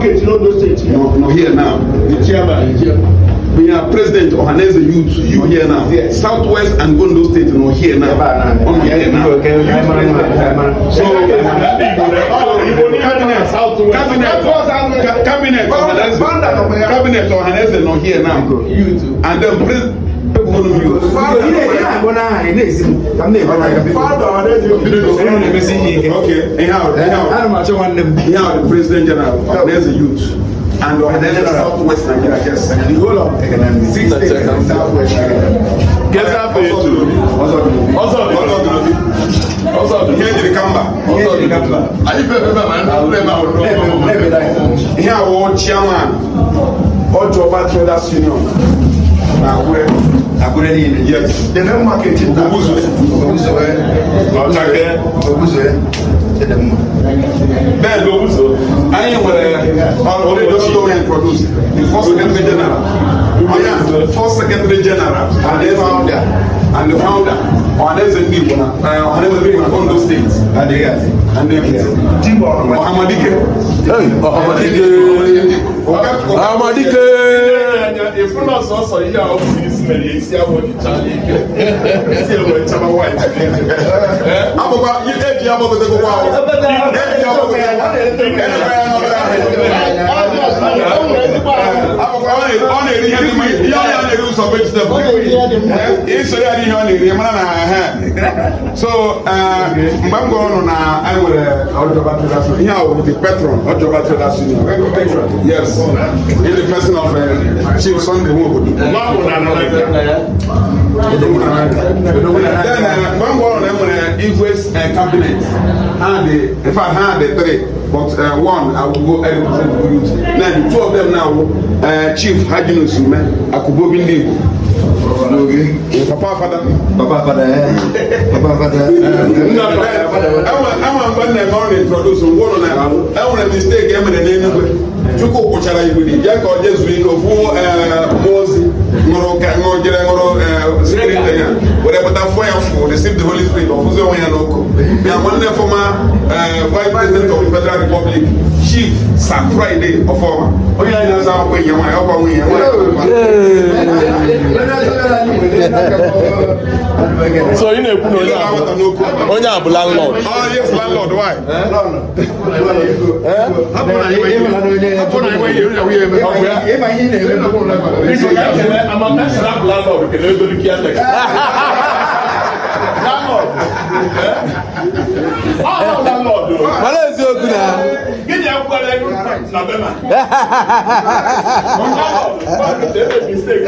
market n'Ondo State. Nọ here now. The chairman. We are President Ohanaeze Youth nọ here now. Southwest and Ondo State nọ here now. Ọ nọ here now. So cabinet Ohanaeze, cabinet Ohanaeze nọ here now. And then president youth. Okay, ihe ahụ Ana m achọ nwanne m. ihe ahụ, the President General Ohanaeze Youth and Ohanaeze Southwest Nigeria, yes. The whole of six states in Southwest Nigeria. Kesa afọ etu. Ọzọ Ọzọ dị. Ọzọ dị n'obi. Ọzọ dị. Ihe ejiri kamba. Ọzọ dị. Anyị bịa ebe a ma ndị ebe ahụ. Ihe awụ chairman Ojoba Traders Union na Akure. Akure niile. Yes. The main market in Oguzu. Ọchake. Oguzo ya. Dị mma. Then anyị nwere already just go introduce the first secretary general. Onye a, first secretary general and the founder Ohanaeze Ndị Igbo na Ohanaeze Ndị Igbo na Ondo State. Adịghị asị. And then Ọhamadike. Ọhamadike. Ọhamadike. Ịfụ na ọsọsọ ihe a ọ bụ isi mere ya isi awọ ji chaa ike. Isi ewe chaba white. Abụkwa eji ya gbagotekwa ahụ. Eji ya gbagotekwa. Enekwa ya n'obere ahụ. Abụkwa ọ na-eri ihe dị mma, ihe ọ ya na-eri ụsọ vegetable. Iso ya n'ihe ọ na-eri mara na ha. So mgbe m gwara ụnụ na anyị nwere Ojoba Traders Union, ihe a wụ the patron Ojoba Traders Union. Yes, in the person of Chief Sunday Nwobodo. Mapụ na Ananka. Then mgbe m gwara ụnụ na e nwere Igwe's cabinet, ha dị, in fact ha dị three, but one I will go represent the youth. Then the two of them now, Chief Hajinus Ume Akubobi Ndị Igbo. Papa Fada. Papa fada eh. Papa fada. Enwe mgbe m na-eme ọ na-introduce ngwa ụlọ na enwere mistake e mere n'Enugwu. Chukwu kwụchara igbidi ya ka ọ jee zuo ike ofu mmụọ ozi ṅụrụ ka ṅụrụ jere ṅụrụ spirit ya were pụta fụọ ya fụ receive the Holy Spirit, ọfụzi onwe ya n'ọkụ ya. Nwanne former Vice President of the Federal Republic, Chief Sir Friday Ọfọma, onye anyị na-aza akwụkwọ enyi ya nwaanyị, ọkwa nwunye ya nwaanyị. So ị na-ekwu na onye a bụ onye a bụ landlord. Oh yes, landlord, why? Biko ka ekele amamesịrị abụ landlord, kelee ego dị caretaker. Landlord. Ọ landlord o. Mana eziokwu na. Gịnị akwụkwara ego na bema? Landlord, ebe mistake.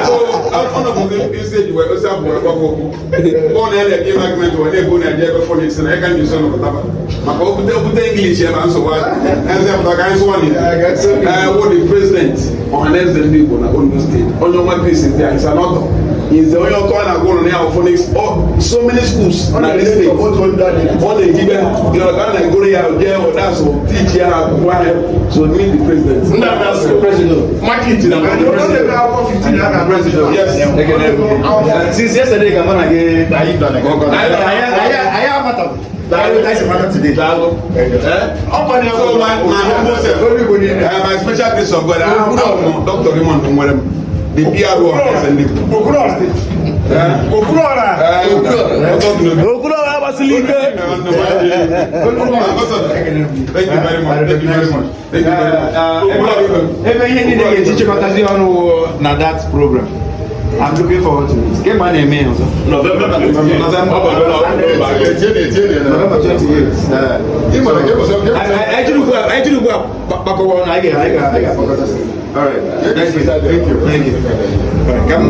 So ọnọdụ isi eji wee osi abụ wee gwa okwu ọ na ya na-eji argument wee na-ebu na-eji ebe phonics na ịga njuso nọpụtaba maka okwute okwute English ebe a nsogbu adị eze pụta ka anyị sụwa n'Igbo. Ee, wụ the president Ohanaeze Ndị Igbo na Ondo State, onye ọma Chris is there. He's an author. He's onye ọtọ a na-agwa ụlọ na ya phonics, oh, so many schools na this state ọ na-ehibe ha ka a na-egoro ya jee ụdasụ teach ya ha akwụkwọ ahịa. So meet the president. Ndị a na-asị market na President, yes. Since yesterday, ka mụ na gị anyị amataghị. Anyị si mata today. Daalụ. So my humble self, by special grace of God, I'm Dr. Raymond Nwerem, the PRO of SND. Okwuluọra. Okwuluọra agbasili ike. Thank you very much. Thank you very much. Thank you very much. Ebe ihe niile ga-eji chịkọtazi ọnụ wụ na that program. I'm looking forward to it. Kemgbe a na-eme ya ọzọ? November 28. November. Ọ bụ November 28. Anyị jiri ugbu a kpakọwa ọnụ, anyị ga-akpọkọta. All right. Thank you. Thank you. Thank you. All right. Come.